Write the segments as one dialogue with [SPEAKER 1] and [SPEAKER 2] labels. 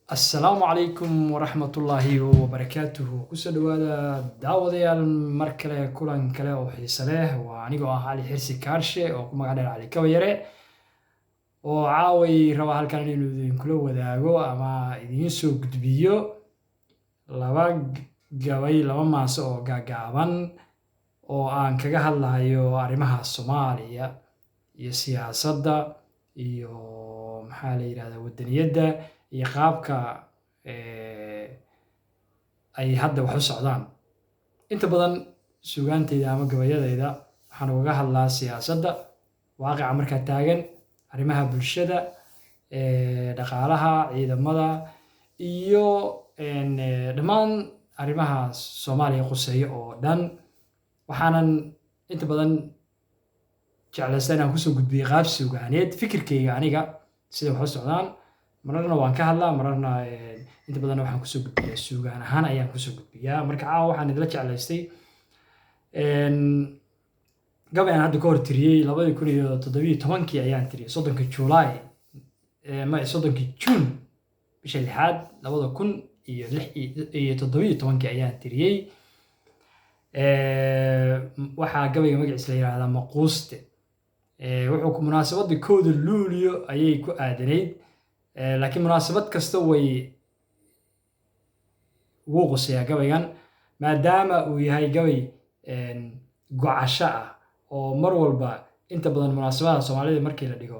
[SPEAKER 1] Assalaamu calaykum waraxmatullaahi wabarakaatuhu. Kusoo dhawaada, daawadayaal, mar kale kulan kale oo xiise leh. Waa anigoo ah Cali Xirsi Kaarshe oo ku magac dheer Cali Kabayare, oo caaway raba halkan inuu idinkula wadaago ama idiin soo gudbiyo laba gabay, laba maaso oo gaagaaban oo aan kaga hadlayo arrimaha Soomaaliya iyo siyaasadda iyo, maxaa la yidhahdaa, wadaniyadda iyo qaabka ay hadda wax u socdaan. Inta badan sugaantayda ama gabayadayda waxaan ugaga hadlaa siyaasadda, waaqica markaa taagan, arrimaha bulshada, dhaqaalaha, ciidamada iyo dhammaan arrimaha Soomaaliya khuseeya oo dhan. Waxaanan inta badan jeclaysta inaan kusoo gudbiyo qaab sugaaneed fikirkayga aniga sida wax u socdaan. Mararna waan ka hadlaa, mararna inta badanna waxaan kusoo gudbiyaa sugaan ahaan ayaan kusoo gudbiyaa. Marka caawa waxaan idila jeclaystay gabay aan hadda ka hor tiriyey 2017-kii ayaan tiriyey, 30-ka Juulaay, 30-kii Juun, bisha lixaad, 2017-kii ayaan tiriyey. Waxaa gabayga magaciisa la yidhaahdaa Maquuste. Wuxuu munaasabadda 1-da Luulyo ayay ku aadanayd, laakiin munaasabad kasta way wuu quseeyaa gabaygan, maadaama uu yahay gabay gocasho ah oo mar walba inta badan munaasabadaha Soomaalida markii la dhigo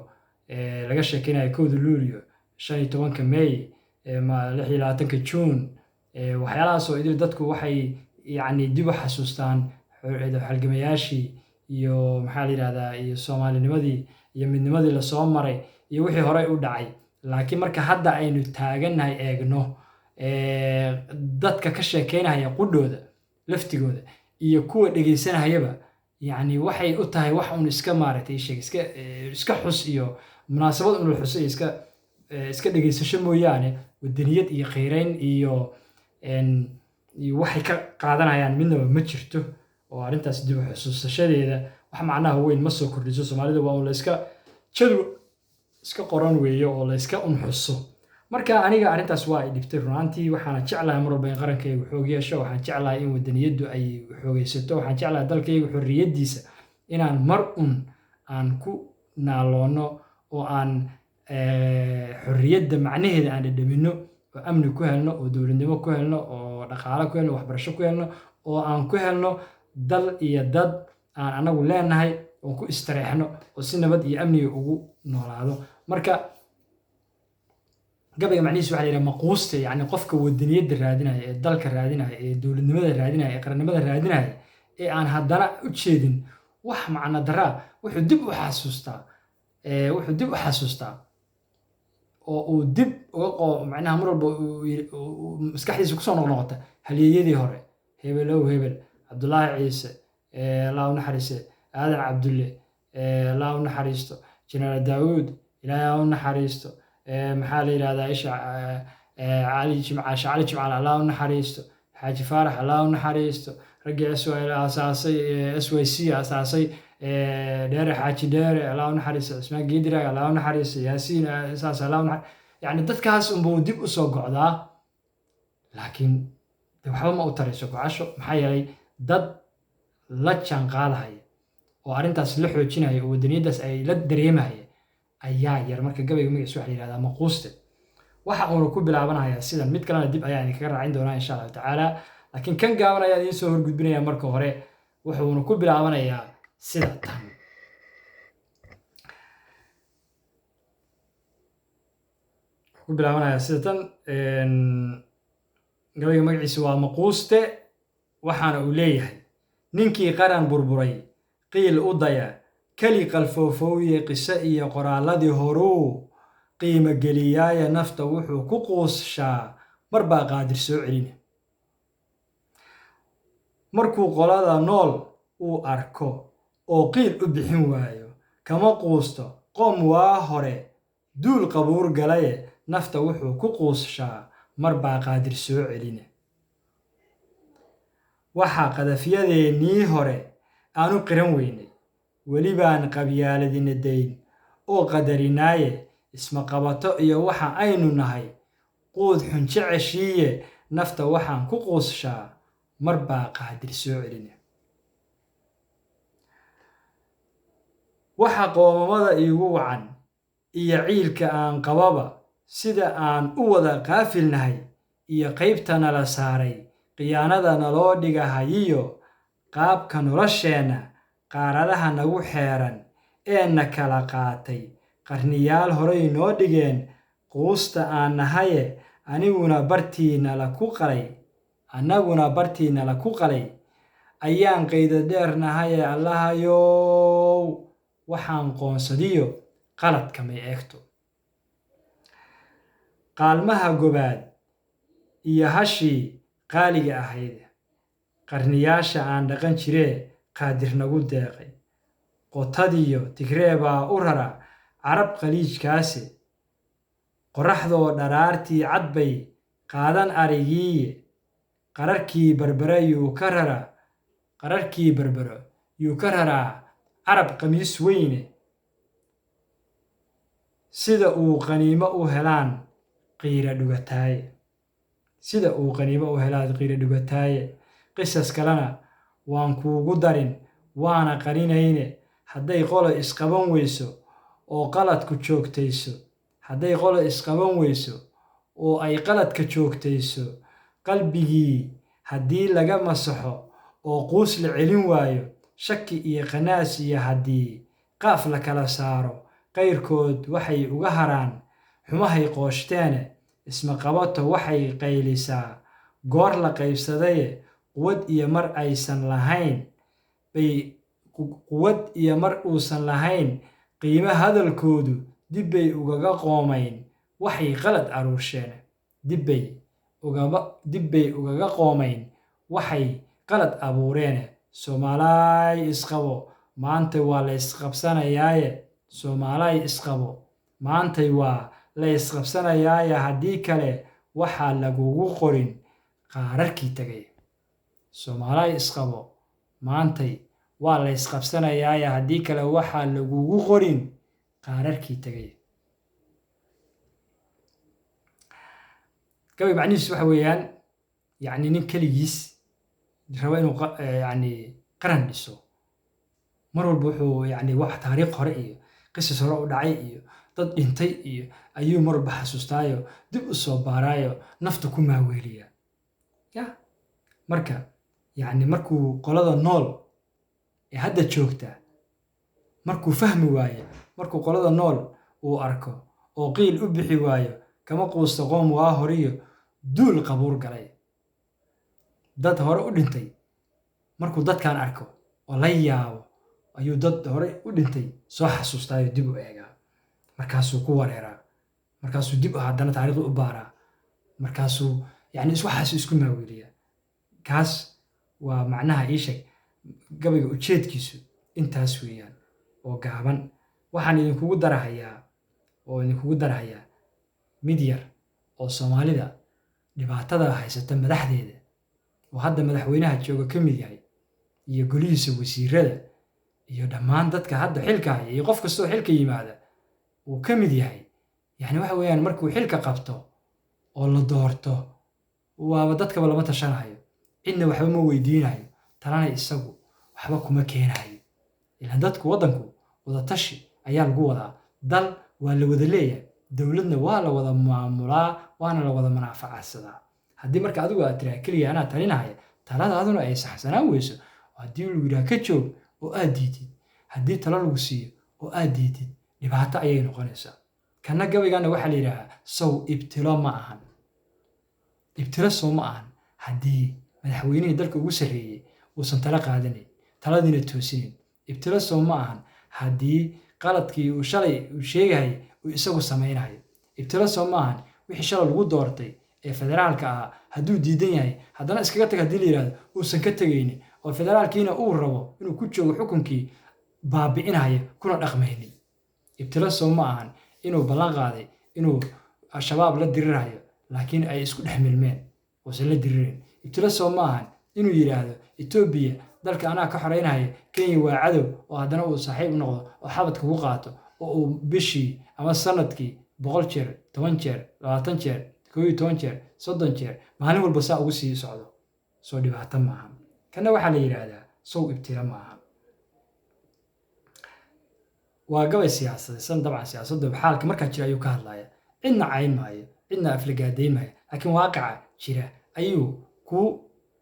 [SPEAKER 1] laga sheekeynayo 1-da Luulyo, 15-ka May, 26-ka Juun, waxyaalahaas oo idil, dadku waxay yacni dib u xasuustaan halgamayaashii iyo, maxaa la yidhahdaa, iyo Soomaalinimadii iyo midnimadii lasoo maray iyo wixii horey u dhacay. Laakiin marka hadda aynu taagannahay eegno, dadka ka sheekeynaya qudhooda laftigooda iyo kuwa dhegeysanayaba, yacni waxay u tahay wax un iska, maaragtay, sheeg, iska xus iyo munaasabad un la xuso iyo iska dhegeysasho mooyaane, wadaniyad iyo qiireyn iyo waxay ka qaadanayaan midnaba ma jirto. Oo arrintaas dib u xusuusashadeeda wax macnaha weyn ma soo kordhiso. Soomaalida waa un la iska jadwal iska qoran weeye oo la iska un xuso. Marka aniga arrintaas waa ay dhibtay runaantii. Waxaana jeclahay mar walba in qarankaygu xoog yeesho, waxaan jeclahay in wadaniyaddu ay xoogaysato, waxaan jeclahay dalkaygu xorriyaddiisa inaan mar un aan ku naaloonno oo aan xorriyadda macnaheeda aan dhadhamino oo amni ku helno oo dowladnimo ku helno oo dhaqaale ku helno, waxbarasho ku helno oo aan ku helno dal iyo dad aan anagu leenahay oon ku istareexno oo si nabad iyo amniga ugu noolaado. Marka gabayga macnihiisu waxa la yidhaha Maquuste, yacni qofka wadaniyadda raadinaya ee dalka raadinaya ee dowladnimada raadinaya ee qarannimada raadinaya ee aan haddana u jeedin wax macno daraa, wuxuu dib u xasuustaa oo uu dib uga qo macnaha mar walba maskaxdiisa kusoo noqnoqota halyeeyadii hore: hebelow hebel, Cabdullaahi Ciise, Allah u naxariise, Aadan Cabdulle, Allah u naxariisto, Jenaraal Daawuud, Ilaahay ha u naxariisto, maxaa la yidhahdaa, isha Cali Jimcaashe, Cali Jimcaale, Allah u naxariisto, Xaaji Faarax, Allah u naxariisto, raggii SYL aasaasay, SYC aasaasay, Dheere, Xaaji Dheere, Allah u naxariisto, Cismaan Geediraag, Allah u naxariisto, Yaasiin saas, Allah u naxariisto. Yacni dadkaas unbuu dib u soo gocdaa, laakiin de waxba ma u tarayso gocasho. Maxaa yeelay dad la jaan qaadahaya oo arrintaas la xoojinaya oo wadaniyaddaas ay la dareemaya ayaa yar. Marka gabayga magaciisa waxa la yidhahdaa Maquuste. Waxa uuna ku bilaabanayaa sidan. Mid kalena dib ayaan idinkaga raacin doonaa, insha Allahu tacaala, laakiin kan gaaban ayaa idiin soo horgudbinaya marka hore. Wuxuuna ku bilaabanayaa sida tan. Wuxuu ku bilaabanayaa sida tan. Gabayga magaciisa waa Maquuste. Waxaana uu leeyahay: ninkii qaran burburay qiil u daya, keli qalfoofooye, qiso iyo qoraalladii horuu qiimo geliyaaya, nafta wuxuu ku quushaa mar baa Qaadir soo celina. Markuu qolada nool uu arko oo qiil u bixin waayo, kama quusto qoom waa hore duul qabuur galaye, nafta wuxuu ku quushaa mar baa Qaadir soo celina. Waxaa qadafyadeennii hore aanu qiran weynay, weli baan qabyaaladina dayn oo qadarinaaye, isma qabato iyo waxa aynu nahay. Quud xun jeceshiiye, nafta waxaan ku quushaa mar baa Qaadir soo celina. Waxa qoomamada iigu wacan iyo ciilka aan qababa, sida aan u wada qaafilnahay iyo qaybta nala saaray, khiyaanada naloo dhigahayiyo qaabka nolosheenna, qaaradaha nagu xeeran ee na kala qaatay, qarniyaal horay noo dhigeen quusta aan nahaye. Aniguna bartii nala ku qalay, annaguna bartii nala ku qalay ayaan qayda dheer nahaye. Allahayow, waxaan qoonsadiyo qaladka may eegto. Qaalmaha gobaad iyo hashii qaaliga ahayd, qarniyaasha aan dhaqan jiree Qaadir nagu deeqay, qotadiyo Tigree baa u rara Carab Khaliijkaase. Qorraxdoo dharaartii cad bay qaadan arigiiye, qararkii Berbere yuu ka raraa, qararkii Berbero yuu ka raraa Carab khamiis weyne. Sida uu qaniimo u helaan qiira dhugataaye, sida uu qaniimo u helaan qiira dhugataaye. Qisas kalena waan kuugu darin, waana qarinayne. Hadday qolo isqaban weyso oo qaladku joogtayso, hadday qolo isqaban weyso oo ay qaladka joogtayso, qalbigii haddii laga masaxo oo quus la celin waayo, shaki iyo qanaas iyo haddii qaaf la kala saaro, qayrkood waxay uga haraan xumahay qooshteene. Ismaqabato waxay qaylisaa goor la qaybsadaye, quwad iyo mar aysan lahayn bay, quwad iyo mar uusan lahayn qiimo hadalkoodu, dibbay ugaga qoomayn waxay qalad aruursheene, dibbay ugaga qoomayn waxay qalad abuureene. Soomaalaay isqabo, maanta waa la isqabsanayaaye. Soomaalaay isqabo, maantay waa la isqabsanayaaye, haddii kale waxaa lagugu qorin qaararkii tagay. Soomaalaay isqabo, maantay waa la isqabsanayaaye, haddii kale waxaa lagugu qorin qaararkii tagay. Gabay macnihiisu waxa weeyaan, yacni nin keligiis rabo inuu yacni qaran dhiso, mar walba wuxuu yacni wax taariikh hore iyo qisas hore u dhacay iyo dad dhintay iyo ayuu mar walba xasuustaayo, dib u soo baaraayo, nafta ku maaweeliya ya. Marka yacni markuu qolada nool ee hadda joogta markuu fahmi waayo, markuu qolada nool uu arko oo qiil u bixi waayo, kama quusta qoom waa horiyo duul qabuur galay, dad hore u dhintay. Markuu dadkan arko oo la yaabo ayuu dad hore u dhintay soo xasuustaayo, dib u eegaa, markaasuu ku wareeraa, markaasuu dib haddana taariikhda u baaraa, markaasuu yacni waxaas isku maaweeliyaa. Kaas waa macnaha ii sheeg gabayga ujeedkiisu intaas weeyaan oo gaaban. Waxaan idinkugu darahayaa oo idinkugu darahayaa mid yar oo Soomaalida dhibaatada haysata madaxdeeda, oo hadda madaxweynaha jooga ka mid yahay iyo golihiisa wasiirada iyo dhammaan dadka hadda xilka haya iyo qof kastoo xilka yimaada uu ka mid yahay. Yacni waxa weeyaan, markuu xilka qabto oo la doorto, waaba dadkaba lama tashanayo, cidna waxba ma weydiinayo, talana isagu waxba kuma keenayo. Ilaan dadku waddanku wada tashi ayaa lagu wadaa, dal waa la wada leeyahay, dowladna waa la wada maamulaa, waana la wada manaafacaadsadaa. Haddii marka adigu aad tiraa keliya anaa talinahaya, taladaaduna ay saxsanaan weyso, haddii lagu yidhaha ka joog oo aad diidid, haddii talo lagu siiyo oo aad diidid, dhibaato ayay noqonaysaa. Kana gabaygaana waxaa la yidhaahaa sow ibtilo ma ahan, ibtilo sow ma ahan haddii madaxweynihii dalka ugu sarreeyey uusan talo qaadanayn, taladiina toosinayn. Ibtilo sow ma ahan haddii qaladkii uu shalay uu sheegayay uu isagu samaynayo. Ibtilo sow ma ahan wixii shalay lagu doortay ee federaalka ahaa hadduu diidan yahay, haddana iskaga tag haddii la yidhahdo uusan ka tegaynin, oo federaalkiina uu rabo inuu ku joogo xukunkii baabi'inaya kuna dhaqmaynin. Ibtilo sow ma ahan inuu ballan qaaday inuu Al-Shabaab la dirirhayo, laakiin ay isku dhex milmeen uusan la dirirayn. Ibtilo sow ma ahan inuu yidhaahdo Etoobiya dalka anaa ka xoreynaya, Kenya waa cadow, oo haddana uu saaxiib u noqdo oo xabadka ku qaato, oo uu bishii ama sanadkii 100 jeer, 10 jeer, 20 jeer, 11 jeer, 30 jeer, maalin walba saa ugu sii socdo, soo dhibaato maaha? Kana waxaa la yidhaahdaa sow ibtila maaha. Waa gabay siyaasadaysan dabcan. Siyaasadda xaalka markaa jira ayuu ka hadlaya. Cidna cayn maayo, cidna aflagaadayn maayo, laakiin waaqaca jira ayuu ku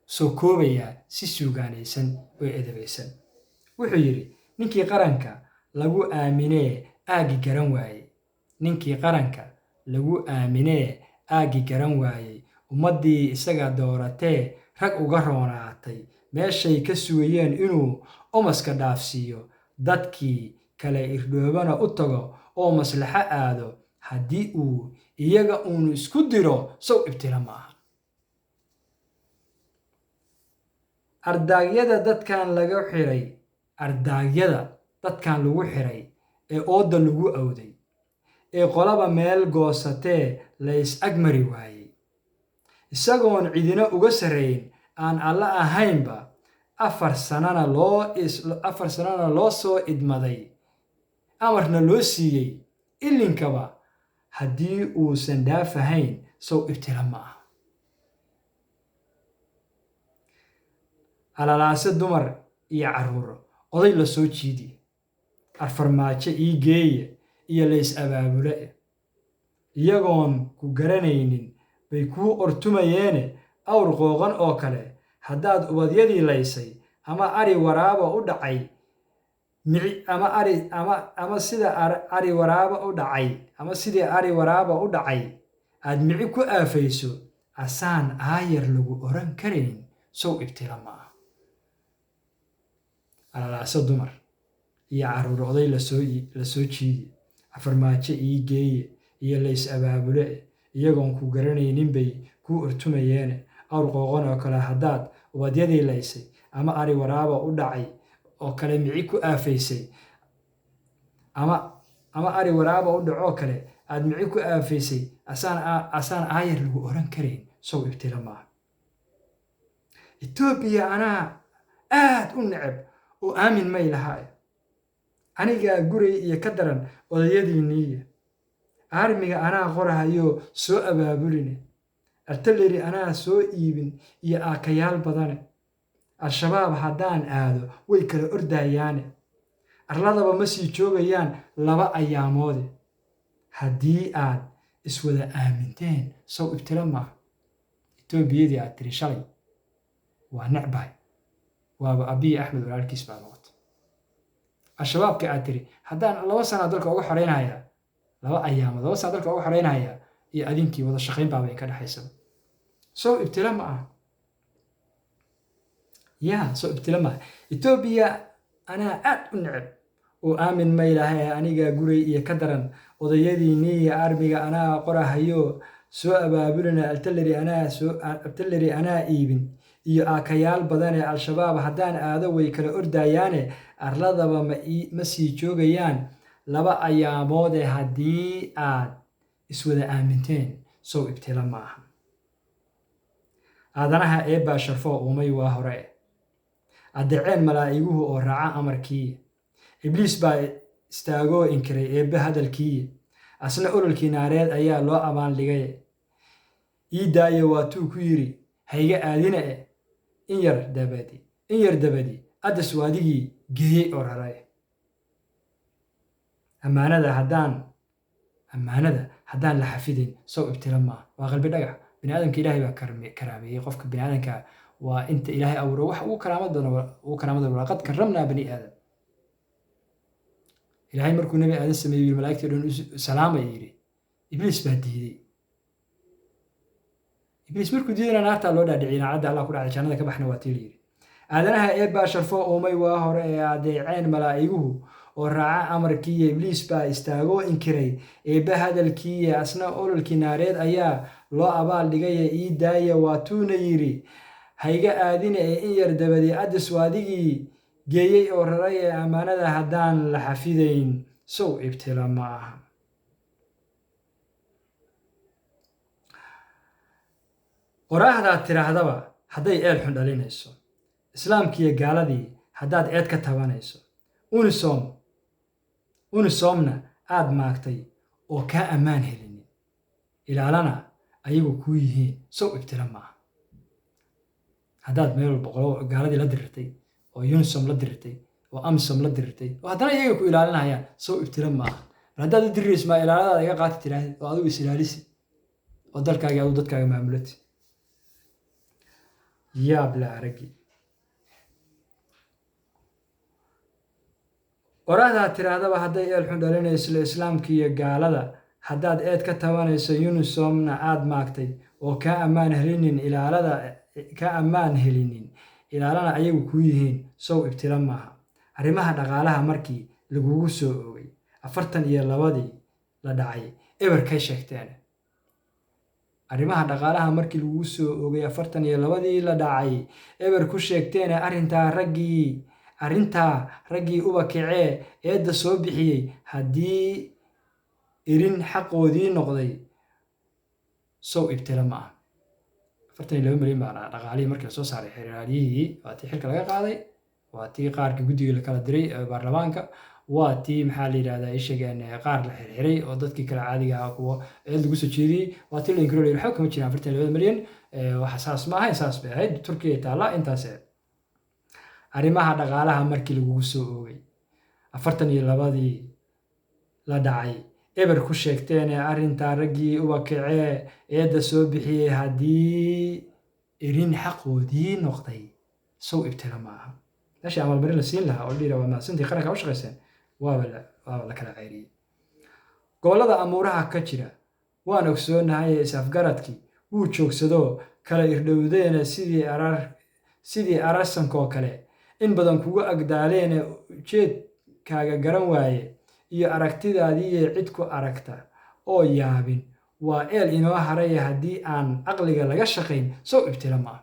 [SPEAKER 1] soo koobayaa si suugaanaysan oo edabaysan. Wuxuu yidhi: ninkii qaranka lagu aaminee aaggi garan waayey, ninkii qaranka lagu aaminee aaggi garan waayey, ummaddii isaga dooratee rag uga roonaatay, meeshay ka sugayeen inuu omaska dhaafsiiyo, dadkii kale irdhoobana u tago oo maslaxo aado, haddii uu iyaga uunu isku diro, sow ibtila ma aha. Ardaagyada dadkan laga xiray, ardaagyada dadkan lagu xiray ee ooda lagu awday, ee qolaba meel goosatee la is agmari waayey, isagoon cidina uga sarrayn aan alla ahaynba, 4 sanana loo soo idmaday, amarna loo siiyey, ilinkaba haddii uusan dhaafahayn, sow ibtila ma aha. Alalaase dumar iyo carruur oday la soo jiidi, arfarmaajo ii geeye iyo la is abaabule, iyagoon ku garanaynin bay kuu ortumayeene, awr qooqan oo kale haddaad ubadyadii laysay, ama ari waraaba u dhacay mici, ama ari ama sida ari waraaba u dhacay, ama sidii ari waraaba u dhacay aad mici ku aafayso, asaan aayar lagu oran karayn, sow ibtila ma aha. Alalaaso dumar iyo carruur oday lasoo jiidi, afarmaajo ii geeye iyo la is abaabule, iyagoon ku garanaynin bay kuu ortumayeene, awr qooqan oo kale haddaad ubadyadii laysay, ama ari waraaba u dhacay oo kale mici ku aafaysay, ama ari waraaba u dhacoo kale aad mici ku aafaysay, asaan aayar lagu oran karayn, sow ibtila maaha. Etoobiya anaa aad u neceb oo aamin may lahaa, anigaa guray iyo ka daran odayadiinniiya, aarmiga anaa qorahayoo soo abaabuline, artillery anaa soo iibin iyo aakayaal badane, Al-Shabaab haddaan aado way kala ordayaane, arladaba ma sii joogayaan 2 ayaamoode, haddii aad iswada aaminteen, sow ibtila maaha. Etoobiyadii aad tiri shalay waa necbahay, waaba Abiy Axmed walaalkiis baa noqotay. Al-Shabaabka aad tiri haddaan 2 sanaa dalka uga xoreynhayaa, 2 ayaamood, 2 sana dalka uga xoreynhayaa, iyo adinkii wada shaqayn baaba ka dhexaysaba, sow ibtila ma aha. Yaa, sow ibtila maaha. Etoobiya anaa aad u neceb oo aamin maylahay, anigaa guray iyo ka daran odayadiinnii iyo armiga anaa qorahayo soo abaabulina, artillery anaa iibin iyo aakayaal badane, Al-Shabaab haddaan aado way kala ordayaane, arladaba ma sii joogayaan 2 ayaamoode, haddii aad iswada aaminteen, sow ibtila ma aha. Aadanaha eebbaa sharfoo uumay waa hore, addeceen malaa'iguhu oo raaca amarkii, Ibliis baa istaagoo inkiray eebbe hadalkii, asna ololkii naareed ayaa loo amaan dhigay, ii daayo waatuu ku yidhi hayga aadina e, in yar dabadi Adas waadigii geeyey oo raray. Ammaanada haddaan la xafidin, sow ibtila maaha. Waa qalbi dhagax. Bini aadamka Ilaahay baa karaameeyey. Qofka bini aadamka waa inta Ilaahay abuuro wax ugu karaamad badan, ugu karaamad badan. Laqad karramnaa bani aadam. Ilaahay markuu Nebi Aadan sameeyey, yiri malaa'igtii dhan salaama yidhi, Ibliis baa diiday. Ibliis markuu diidayna naartaa loo dhaadhiciyay, naacadda Allah ku dhacday, jannada ka baxna waa tii la yidhi. Aadanaha eebbaa sharfo uumay waa hore ee adeeceen malaa'iguhu oo raaca amarkiiyo, Ibliis baa istaagoo inkiray eebbe hadalkiiya, asna ololkii naareed ayaa loo abaal dhigaya, ii daaya waatuuna yidhi hayga aadina ee, in yar dabadi Addis waadigii geeyey oo raray ee. Ammaanada haddaan la xafidayn, sow ibtila ma aha. Qoraahdaad tidhaahdaba hadday eel xun dhalinayso, islaamkiiyo gaaladii haddaad eed ka tabanayso, Unisomna aad maagtay oo kaa ammaan helinin, ilaalana ayagu kuu yihiin, sow ibtila maaha. Haddaad meel walba qolo gaaladii la dirirtay oo UNISOM la dirirtay oo AMISOM la dirirtay oo haddana iyaga ku ilaalinayaan, sow ibtila maaha. Bal haddaad u dirirayso, maa ilaaladaada iga qaati tiraahdi oo adigu is ilaalisi oo dalkaaga adigu dadkaaga maamulati. Yaab la aragi. Oraahdaa tiraahdaba hadday eel xun dhalinayso islaamka iyo gaalada, haddaad eed ka tabanayso UNISOMna aad maagtay oo kaa ammaan helinin ilaalada, kaa ammaan helinin ilaalana ayagu kuu yihiin, sow ibtila maaha. Arrimaha dhaqaalaha markii lagugu soo oogay 42-dii la dhacay eber kay sheegteen. Arrimaha dhaqaalaha markii lagugu soo oogay 42-dii la dhacay eber ku sheegteene, arrintaa raggii uba kacee eedda soo bixiyey haddii irin xaqoodii noqday, sow ibtila ma ah. 42 milyan baa dhaqaalihii markii lasoo saaray xeraalyihii, waa tii xilka laga qaaday, waa tii qaarka guddiga la kala diray baarlamaanka, waa tii maxaa la yidhahdaa ishageen qaar la xirxiray oo dadkii kale caadiga ahaa kuwo eed lagu soo jeediyey, waa tii la inkiro la yidhi waxba kama jiraan 42-da milyan, waxa saas ma ahayn, saas bay ahayd, Turkiya taallaa intaas. Arrimaha dhaqaalaha markii lagugu soo oogay 42-dii la dhacay eber ku sheegteene, arrintaa raggii uba kacee eedda soo bixiyey haddii irin xaqoodii noqday, sow ibtila ma aha. Meeshii abaalmarin la siin lahaa oo la dhihi lahaa waa mahadsantii qaranka u shaqayseen, waaba la kala ceyriyey. Gobollada amuuraha ka jira waan ogsoonahay, is-afgaradkii wuu joogsadoo kala irdhowdeene, sidii ararsankoo kale in badan kugu agdaaleene, ujeedkaaga garan waaye iyo aragtidaadiiyo cid ku aragta oo yaabin waa eel inoo haraya haddii aan caqliga laga shaqayn, sow ibtila ma ah.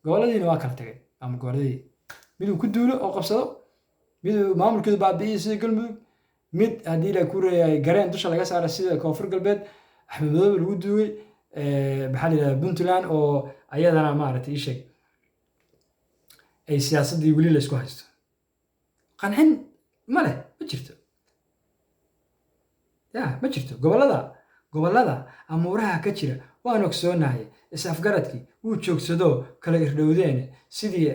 [SPEAKER 1] Gobolladiina waa kala tagay, ama gobolladii miduu ku duulo oo qabsado, miduu maamulkeedu baabi'iyo sida Galmudug, mid haddii la ku reeyahay gareen dusha laga saara sida Koonfur Galbeed, Axmed Madoobe lagu duugay, maxaa la yidhahdaa Puntland oo ayadana maaragtay ii sheeg ay siyaasaddii weli la isku haysto. Qancin ma leh, ma jirto, ya ma jirto. Gobollada amuuraha ka jira waan ogsoonahay, is-afgaradkii wuu joogsadoo kala irdhowdeene, sidii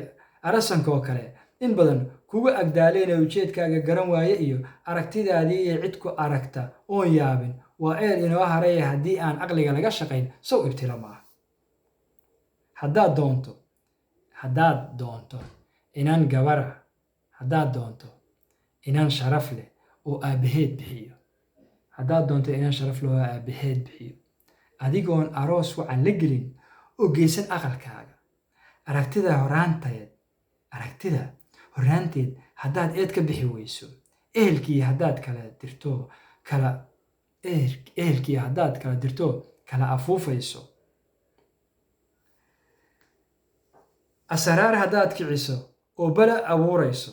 [SPEAKER 1] arasankoo kale in badan kugu agdaaleene, ujeedkaaga garan waaye iyo aragtidaadii iyo cid ku aragta oon yaabin waa eel inoo haraya haddii aan caqliga laga shaqayn, sow ibtila ma ah. Haddaad doonto inan gabara, haddaad doonto inan sharaf leh oo aabbaheed bixiyo, haddaad doonto inan sharaf leh oo aabbaheed bixiyo, adigoon aroos wacan la gelin oo geysan aqalkaaga, aragtida horraanteed haddaad eed ka bixi weyso, ehelkii haddaad kala dirto kala ehelkii haddaad kala dirto kala afuufayso, asaraar haddaad kiciso oo bala abuurayso,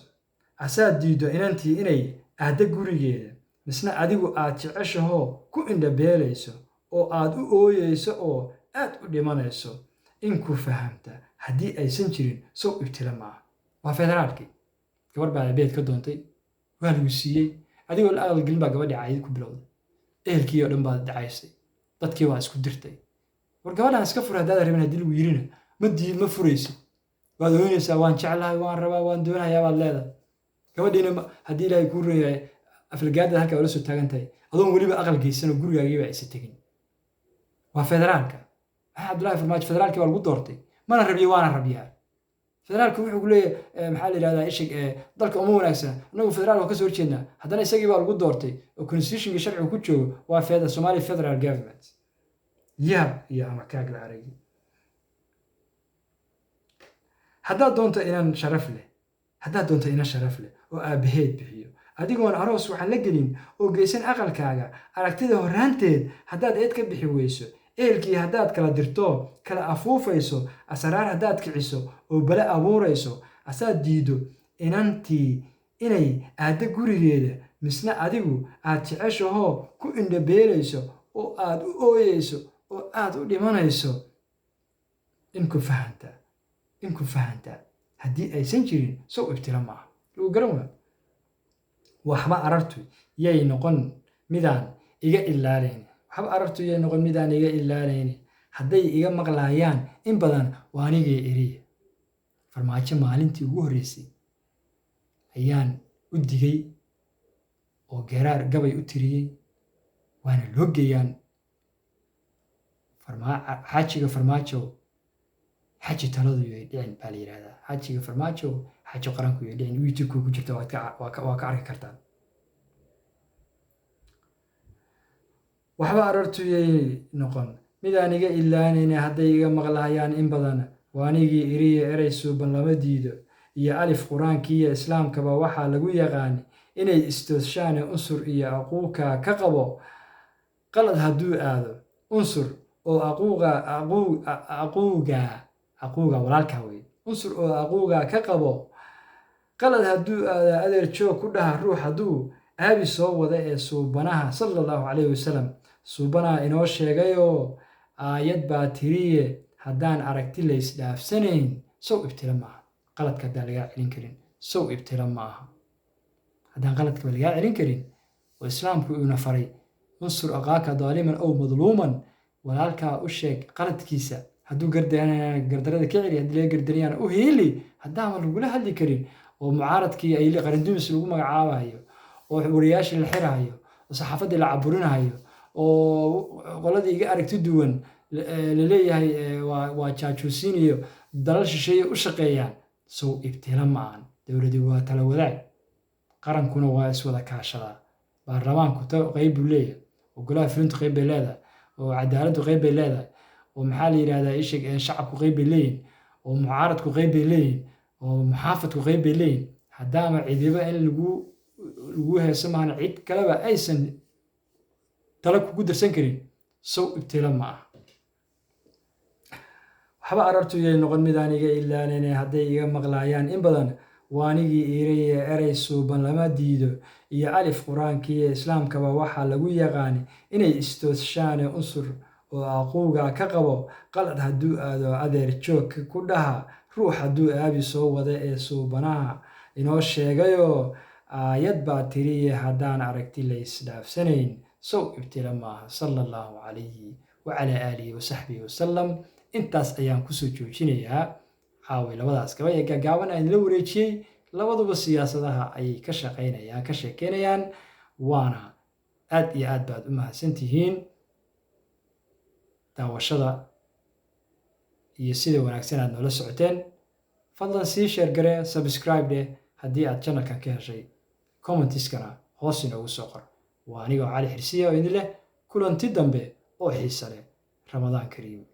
[SPEAKER 1] asaad diiddo inantii inay aaddo gurigeeda, misna adigu aad jeceshahoo ku indhabeelayso oo aad u ooyeyso oo aad u dhimanayso, in ku fahamta haddii aysan jirin, sow ibtila ma ah. Waa federaalkii. Gabar baa aabeed ka doontay, waa lagu siiyey, adigoo la aqalgelin baa gabadhii caayid ku bilowday, ehelkii oo dhan baad dhacaysay, dadkii waa isku dirtay. War gabadhaan iska fur haddaad rabin haddii lagu yirina, ma dii ma furaysid, waad ooynaysaa, waan jeclahay, waan rabaa, waan doonayaa baad leedahay. Gabadhiina haddii Ilaahay kuu ron yahay aflagaadaad halkaa ula soo taagan tahay adoon weliba aqal geysan oo gurigaagiiba aysa tegin. Waa federaalka. Maxaa Cabdullaahi Farmaajo federaalkii baa lagu doortay, mana rabiyo waana rabiyaa. Federaalka wuxuu ku leeyahay maxaa la yidhahdaa isheg dalka uma wanaagsana, annagu federaalka waa kasoo horjeednaa, haddana isagii baa lagu doortay oo constitutionka sharciga ku joogo waa Somali federal government. Yaab iyo ama kaag la aragi. Haddaad doonto inan sharaf leh, haddaad doonto inan sharaf leh oo aabbaheed bixiyo, adigoon aroos waxaan la gelin oo geysan aqalkaaga, aragtida horraanteed haddaad eed ka bixi weyso, ehelkii haddaad kala dirto kala afuufayso, asaraar haddaad kiciso oo bale abuurayso, asaad diiddo inantii inay aaddo gurigeeda, misna adigu aad jeceshahoo ku indhabeelayso oo aad u ooyeyso oo aad u dhimanayso, in ku fahanta haddii aysan jirin, sow ibtila ma aha. Lagu garan waa. Waxba arartu yay noqon midaan iga ilaalayn, waxba arartu yay noqon midaan iga ilaalayni. Hadday iga maqlaayaan in badan, waa anigii iriya. Farmaajo maalintii ugu horreysay ayaan u digay oo geeraar gabay u tiriyey, waana loo geeyaan. Xaajiga Farmaajo, xaji taladu yoy dhicin baa la yidhahdaa. Xaajiga Farmaajo, xaji qaranku yoy dhicin. YouTube ku jirta, waa ka arki kartaan. Waxba aroortuyay noqon midaan iga ilaanayna. Hadday iga maqlahayaan in badan, waa anigii iriya. Erey suuban lama diido iyo alif qur-aankiiyo islaamkaba waxaa lagu yaqaan inay istoosshaane. Unsur iyo aquuka ka qabo qalad hadduu aado. Unsur oo aquuga, aquuga, aquuga walaalkaa wey. Unsur oo aquuga ka qabo qalad hadduu aado, adeer joog ku dhaha ruux hadduu aabi soo wada. Ee suubanaha sala Allahu calayhi wasalam, suubanaha inoo sheegayoo aayad baa tiriye, haddaan aragti la isdhaafsanayn sow ibtila maaha. Qaladka haddaan lagaa celin karin sow ibtila ma aha. Haddaan qaladkaba lagaa celin karin oo islaamku uuna faray unsur aqaaka daaliman ow madluuman, walaalkaa u sheeg qaladkiisa, hadduu gardarada ka celi, haddii laga gardarayana u hiili, haddaama lagula hadli karin oo mucaaradkii ay qarandumis lagu magacaabayo oo wariyaashii la xirahayo oo saxaafaddii la caburinahayo oo qoladii iga aragti duwan la leeyahay waa jaajuusiin iyo dalal shisheeye u shaqeeyaan, sow ibtila ma ahan. Dowladi waa tala wadaag, qarankuna waa iswada kaashadaa. Baarlamaanku qeyb buu leeyahay, oo golaha fulintu qeyb bay leedahay, oo cadaaladdu qeyb bay leedahay, oo maxaa la yidhahdaa isheg, shacabku qeyb bay leeyihin, oo mucaaradku qeyb bay leeyihin, oo muxaafadku qeyb bay leeyihin. Haddaama cidiba in lagu heeso maahana cid kaleba aysan tala kugu darsan karin, sow ibtila ma aha. Waxba arartuyay noqon midaan iga ilaanayna. Hadday iga maqlaayaan in badan, waa anigii iiraye. Erey suuban lama diido iyo alif qur-aankiiyo islaamkaba waxaa lagu yaqaan inay istoosshaane. Unsur oo aquuga ka qabo qalad hadduu aado, adeer joog ku dhaha ruux hadduu aabi soo wada. Ee suubanaha inoo sheegayoo aayad baa tiriye, haddaan aragti la isdhaafsanayn sow ibtila maaha. Sala Allahu calayhi wacalaa aalihi wasaxbihi wasalam. Intaas ayaan kusoo joojinayaa caaway labadaas gabay ee gaagaaban aan idinla wareejiyey. Labaduba siyaasadaha ayay ka shaqaynayaan, ka sheekeynayaan, waana aad iyo aad baad u mahadsantihiin daawashada iyo sida wanaagsan aad noola socoteen. Fadlan sii share garee, subscribe dheh haddii aad channelkan ka heshay, commentiskana hoos inoogu soo qor. Waa anigoo Cali Xirsiya oo idin leh kulanti dambe oo xiise leh. Ramadaan kariim.